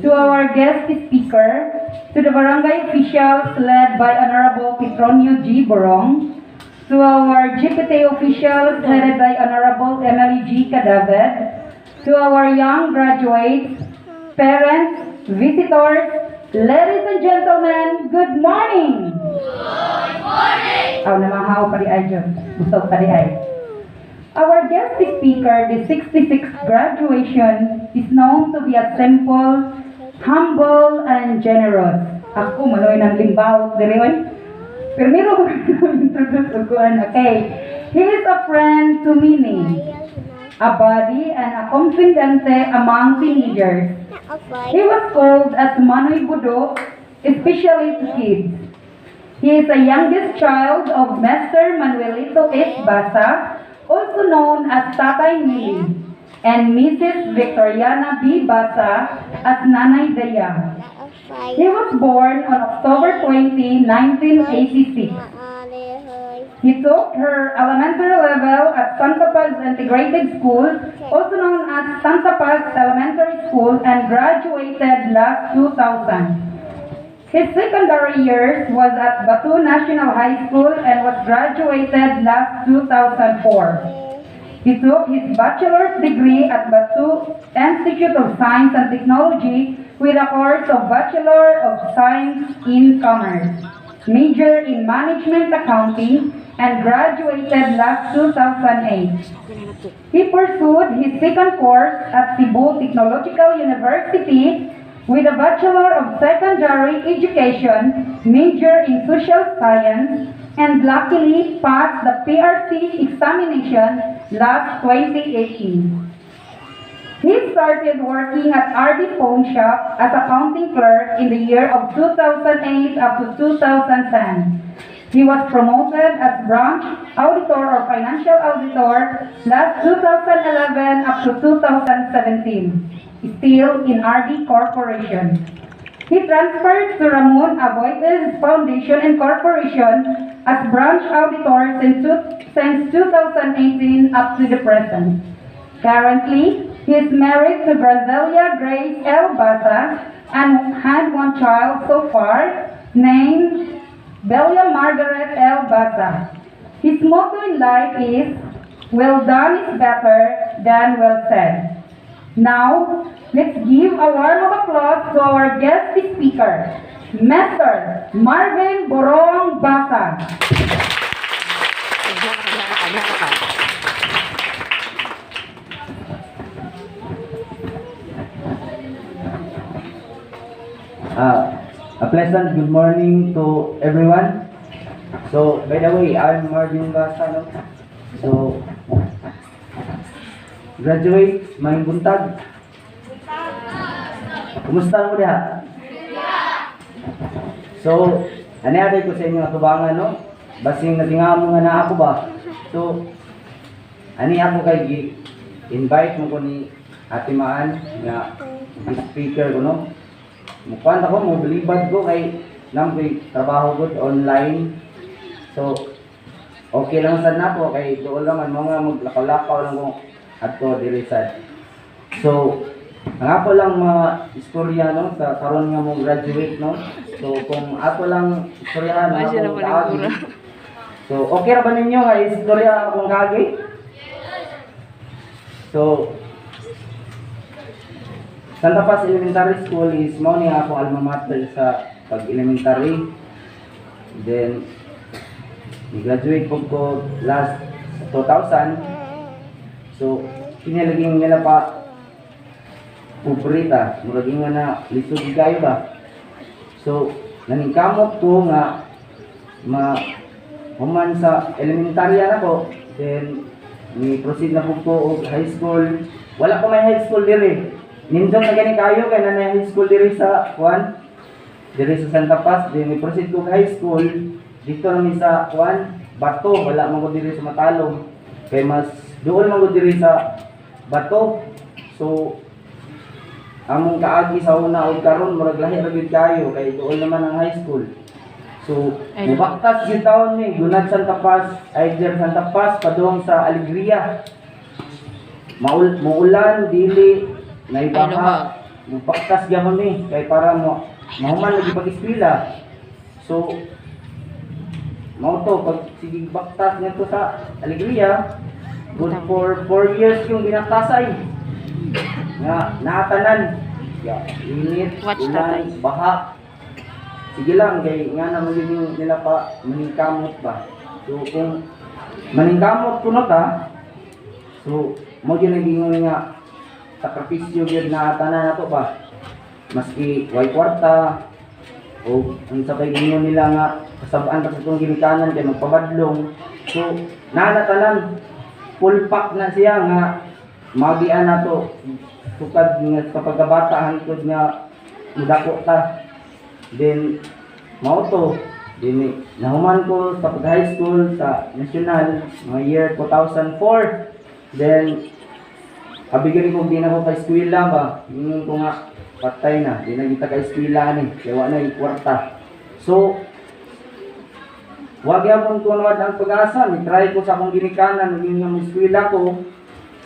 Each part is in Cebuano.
To our guest speaker, to the barangay officials led by Honorable Petronio G. Borong, to our GPT officials led by Honorable Emily G. Cadavid, to our young graduates, parents, visitors, ladies and gentlemen, good morning! Good morning! Aw, namahaw pa diay dyan. Busog pa diay. Our guest speaker, the 66th graduation, is known to be a simple, humble, and generous. Ako, manoy ng limbawot diri oy. Pero meron ko introduce og kuan. Okay. He is a friend to many, a buddy and a confidante among teenagers. He was called as Manoy Budo, especially to kids. He is the youngest child of Mr. Manuelito S. Basa, also known as Tatay Mili, and Mrs. Victoriana B. Basa as Nanay Daya. He was born on October 20, 1986. He took her elementary level at Santa Paz Integrated School, also known as Santa Paz Elementary School, and graduated last 2000. His secondary years was at Batu National High School and was graduated last 2004. He took his bachelor's degree at Batu Institute of Science and Technology with a course of Bachelor of Science in Commerce, major in Management Accounting, and graduated last 2008. He pursued his second course at Cebu Technological University with a Bachelor of Secondary Education, major in Social Science, and luckily passed the PRC examination last 2018. He started working at RD Pawn Shop as accounting clerk in the year of 2008 up to 2010. He was promoted as branch auditor or financial auditor last 2011 up to 2017, still in RD Corporation. He transferred to Ramon Aboitiz Foundation and Corporation as branch auditor since 2018 up to the present. Currently, he is married to Grazelia Grace L. Basa and had one child so far, named Belia Margaret L. Basa. His motto in life is, "Well done is better than well said." Now, let's give a warm of applause to our guest speaker, Mr. Marvin Borong Basa. A pleasant good morning to everyone. So, by the way, I'm Marvin Basa, no? So, graduate, maayong buntag. Kumusta mo diha? So, ano ko sa inyo atubangan, no? Basing natinga mo nga na ako ba? So, ani ako kay invite mo ko ni Ate Maan nga speaker ko, no? Mukuan ako, mo bilibad ko kay nang kay trabaho ko online. So, okay lang sad nako kay doon naman mga maglakaw-lakaw lang ko adto diri sad. So, ang ako lang mga istorya, no, sa karon nga mo graduate, no. So, kung ako lang istoryahan ang akong kaagi. So, okay ra ba ninyo nga istorya akong kaagi? So, Santa Paz Elementary School is mao ni akong alma mater sa pag-elementary. Then, graduate po ko last 2000. So, kinalaging nila pa pobreta, murag nga na lisod kayo ba. So, naningkamot ko nga ma human sa elementarya na ko, then ni proceed na po ko og high school. Wala ko may high school diri. Nindot na gani kayo kay na high school diri sa kuan. Diri sa Santa Paz, then ni proceed ko og high school dito na mi sa kuan, Bato, wala man ko diri sa Matalom. Kay mas duol man ko diri sa Bato. So among kaagi sa una og karon murag lahi ra gyud kayo kay duol naman ang high school. So, Ay, mubaktas gyud taon ni Gunad Santa Paz, either Santa Paz padung sa Alegria. Maul muulan dili Ay, naibaha. luhag. Mupaktas gyapon ni kay para mo mahuman lagi pag-eskwela. So mao to pag sige baktas ngadto sa Alegria, good for 4 years yung ginaktasay nga naatanan ya init, Watch ulan, tatay. Baha, sige lang kay nga naman yun yung nila pa maningkamot ba. So kung maningkamot kuno ta, so mo gyud ang gingon nga sakripisyo gyud na tanan nato ba, maski way kwarta o unsa kay gingon nila nga kasab-an pa sa itong ginikanan kay magpabadlong. So naa na tanan, full pack na siya nga magian nato sukad nga sa pagkabata hangtod nga mudako ta. Then mao to din, nahuman ko sa pag high school sa national mga year 2004. Then abi gani ko di na ko ka eskwela ba, ingon ko nga patay na, di na kita ka eskwela ni kay wa na kwarta. So wag gyapon ko nawad ang pag-asa, ni try ko sa akong ginikanan ug nga eskwela ko.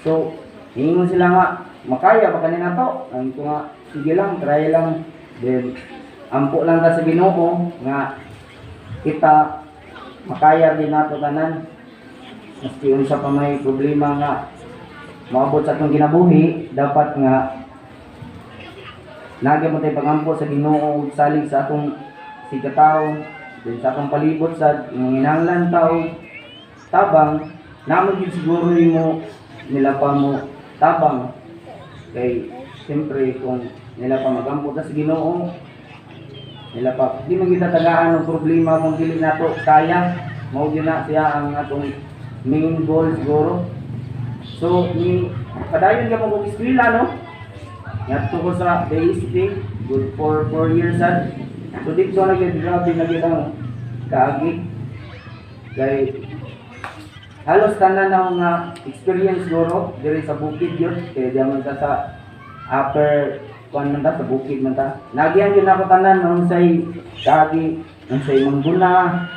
So ingon sila nga makaya ba kanina to, ang ko nga sige lang, try lang. Then ampo lang ta sa Ginoo nga kita makaya din nato tanan, maski unsa pa may problema nga moabot sa atong kinabuhi. Dapat nga nagya mo tayo pagampo sa Ginoo ug salig sa atong sigkatawo, din sa atong palibot sa manginahanglan tao tabang namo gyud siguro mo nila pa mo tabang kay siyempre kung nila pa magampo ta sa Ginoo, nila pa di man kita tagaan og problema kung dili nato kaya. Mao gyud na siya ang atong main goal siguro. So ni padayon ka mo kog eskwela, no, ngadto ko sa DST, good for 4 years sad. So dito na gyud, grabe na gyud ang kaagi kay halos tanan na nga experience siguro diri sa bukid yun kay di man ta sa upper kuan man ta, sa bukid man ta. Nagian gyud nako tanan unsay kaagi, unsay mangguna.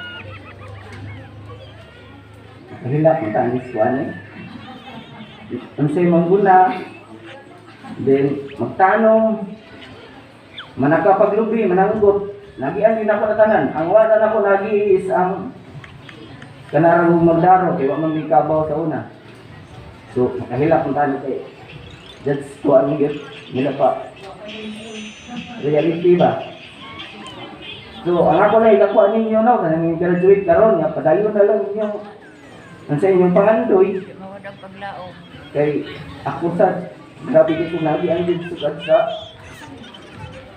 Hilak man ta anis kuan eh, unsay mangguna, then magtanong, manakapaglubi, mananggot. Nagian din ako na tanan. Ang wala na ko nagi is ang kanarang magdaro kay wa man may kabaw sa una. So makahilak ang tanan kay that's kuan gyud nila pa reality ba. So ang ako na ikakuha ninyo, no, kanang graduate karon nga padayon na lang ninyo ang sa inyong pangandoy kay ako sa grabe ko nagi ang din sukad sa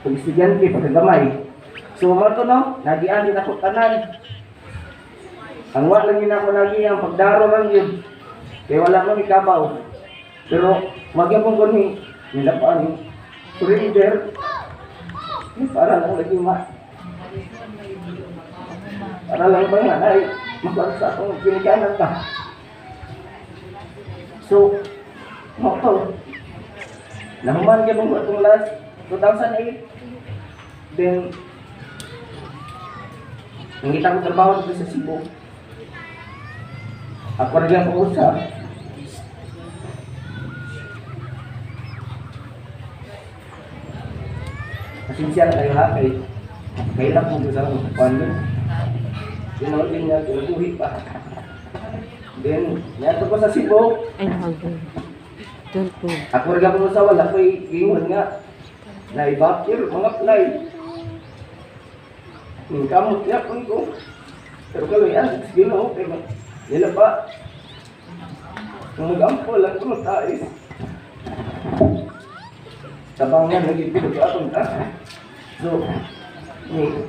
pag-estudyante pagkagamay. So mo to, no, nagian din ako tanan. Ang wa lang yun ako nagi ang pagdaro lang yun kay wala man ikabaw. Pero magyapon ko ni nila pa ni surrender para lang lagi ma para lang ba nga ay makuha sa akong ginikanan pa. So mo to, nahuman gyud ko itong last 2008. Then nangita ko trabaho dito sa Cebu. Ako rin ang usap. Pasensya na kayo ha, kay kailan po sa akong kuwan. Ginawa din niya, kinabuhi pa. Then, niadto ko sa Cebu. Ay, nakagod. Don't move. Ako rin ako sa wala ko'y ingon nga naibakir mga apply. Ning kamot yapon ko. Pero kaluyan, sige no, kay nila pa. Kung mag-ampo lang ko tais. Tabangan lagi pilo atong ta. So, ni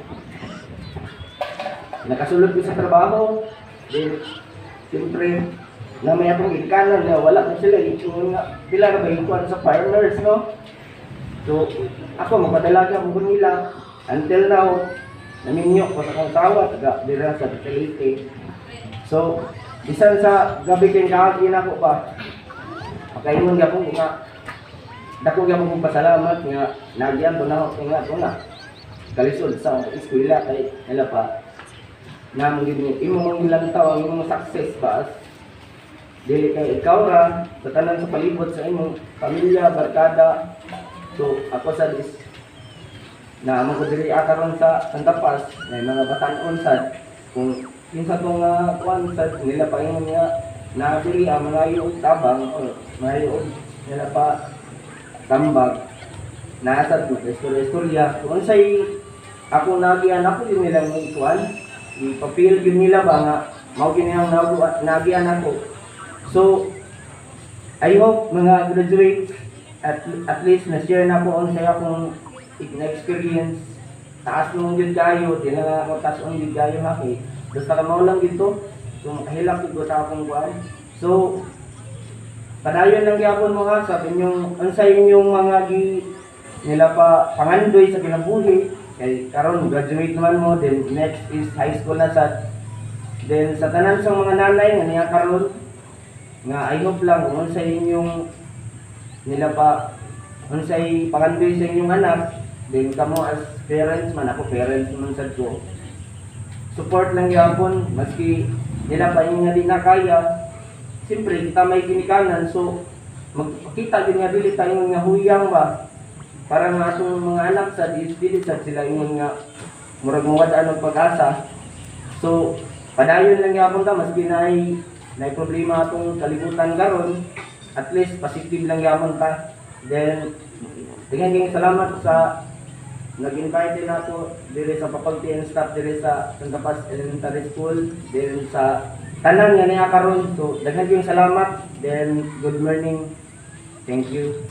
nakasulod ko sa trabaho. Then, siyempre, na may akong ikanan na wala na sila. Yung nga, pila na ba yung kuwan sa farmers, no? So, ako, mapadalaga ko nila. Until now, naminyo ko sa akong sawa, taga dira sa Leyte. So, bisan sa gabi kay kaagi na ko pa, makaingon gyapon ko nga, dako gyapon kong pasalamat nga nagyan to na ako nga to na kalisod sa akong eskwela kay nila pa na mo gid imo mong gilantaw ang imong success ba, dili kay ikaw ra, sa tanan sa palibot sa imong pamilya, barkada. So ako sa is na mo ko diri karon sa Santa Paz na mga batan-on sad kung kinsa tong kuan sad nila pa ingon nga na diri ang mga og tabang o mga og nila pa tambag naa sad mo istorya istorya kung unsay ako nagian ako din nila ng kuan, ipapil gyud nila ba nga mao gini ang nagian ako. So I hope, mga graduates, at least na share na ko unsay akong na experience. Taas mo gyud kayo, di na ako taas on gyud kayo ha, kay basta ka mao lang gito. So makahilak gyud ko sa akong kuan. So padayon lang gyapon mo ha sa inyong unsay inyong mga gi nila pa pangandoy sa kinabuhi, kay karon graduate naman mo, then next is high school na sad. Then sa tanan sa mga nanay nga niya karon nga I hope lang kung unsay inyong nila pa unsay pangandoy sa inyong anak, then kamo as parents man, ako parents man sad ko, support lang gyapon maski nila pa inyo nga di na kaya. Siyempre kita may ginikanan, so magpakita din nga dili tayo nga huyang ba, para nga atong mga anak sa dili sad sila ingon nga murag mawad-an og pag-asa. So padayon lang gyapon ta maski naay naay problema atong kalibutan karon, at least positive lang gyapon ta. Then daghan kayong salamat sa nag-invite din ako dire sa faculty and staff dire sa Santa Paz Elementary School, then sa tanan nga niya karon. So daghan kayong salamat, then good morning, thank you.